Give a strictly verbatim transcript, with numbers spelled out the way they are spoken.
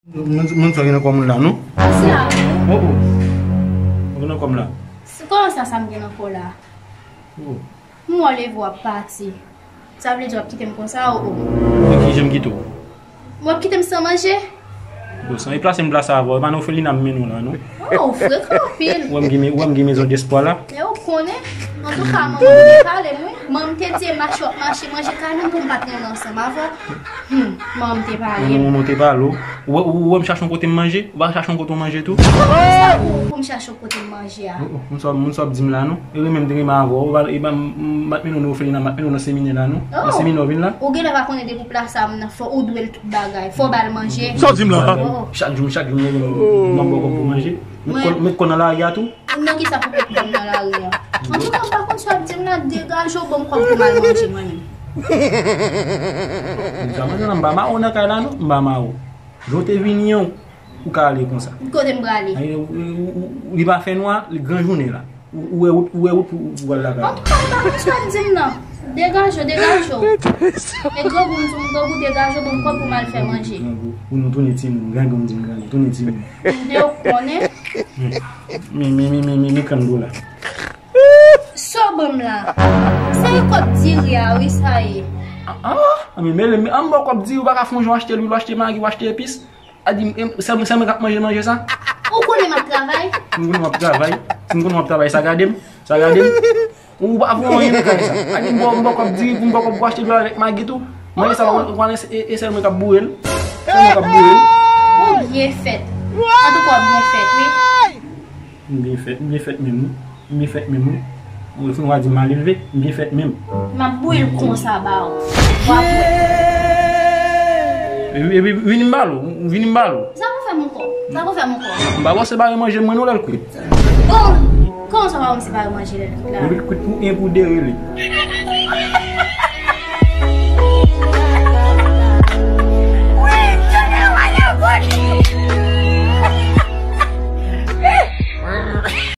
Moun, moun sa gen nan kò moun la, non? Se la, wi. Oh, oh. Ou gen nan kò m la? Se kòman sa, sa m gen nan kò la? Oh. M wè w leve w ap pati. Sa vle di w ap kite m konsa, oh, oh. Mwen ki jan m kite w? W ap kite m san manje? Bon, san e plase m plase avè w. E pa nan ofelina m mennen w la, non? Oh, ou frekan anpil. Ou wè m gen me-, ou wè m gen mezon despwa la? E ou konnen. Antouka, manman m te pale m, wi. Manman m te di e mache w ap mache, manje kanmenm pou m pa t mennen w ansanm avè w. Hmm, manman m te pale m. Manman w te pale w? Ou wè, ou wè m chache yon kote m manje? Ou pa chache yon kote w manje tou? Kòman sa pou, pou m chache yon kote m manje a? Oh, oh, moun sa, moun sa ap di m la, non? E renmen m te renmen avè w. Ou pa, e pa m, m pa t mennen w nan ofelina, m pa t mennen w nan seminè la, non? Oh. Nan seminè w vin la? Ou genlè pa konnen depi w plase a, m nan fò, ou dwe l tout bagay. Fò w ba l manje. Sa w di m la? Oh, oh. Chak jou, chak jou, m leve, m, m ap ba w kòb pou manje. Mwen. Met kò, met kò nan lari a tou. Nan kisa pou met kò m nan lari a? Antouka, m pa konn sa w ap di m la, degaje w, ban m kòb pou m al manje mwen menm. Sa manje la, m pa mare w nan kay la, non? M pa mare w. Jan w te vini an, ou ka ale konsa. Kote m prale? Ay, ou, ou, ou, ou, li pa fè nwa, li gran jounen la. Ou, ou wè wout, ou wè wout pou, pou w al lakay ou. Antouka, m pa konn sa w ap di m nan. Degaje w, degaje w. E grangou, m di w, m grangou, degaje w, ban m kòb pou m al fè manje. Grangou, ou nou tounen timoun, grangou, m di m grangou, tounen timoun. M te konnen. Mi, mi, mi, mi, mi, mi kann do la. Sa w ban m la? Sa e kòb diri a, wi, sa ye. Ah, ah, mi mele, mi, an m ba w kòb diri, ou pa ka fè yon jan w achte lwil, w achte magi, w achte epis. A di, em, sèl, sèl mwen k ap manje manje sa? Ou konnen m ap travay? Si m konnen w ap travay, si m konnen w ap travay, sa gade m, sa gade m. Ou pa fè anyen nan kay sa. A di, m ba w, m ba w kòb diri, m ba w kòb pou achte dlo avèk magi tou. Manje sa, ou konnen e, e sèl mwen k ap boure l. Sèl mwen k ap boure l. Ou byen fèt. Antouka, ou byen fèt, wi. M byen fèt, m byen fèt menm, wi. M byen fèt menm, wi. Ou fin w a di m malelve, m byen fèt menm. M ap bouyi l konsa ba w. W ap wè. Epi, epi, vini m ba l ou, vini m ba l ou. Sa pou fè m ankò? Sa pou fè m ankò? M pa panse bare manje mwen non lè l kwit. Bon, kòman sa pa pou m separe manje lè l kwit la? Epi l kwit pou en pou de rele.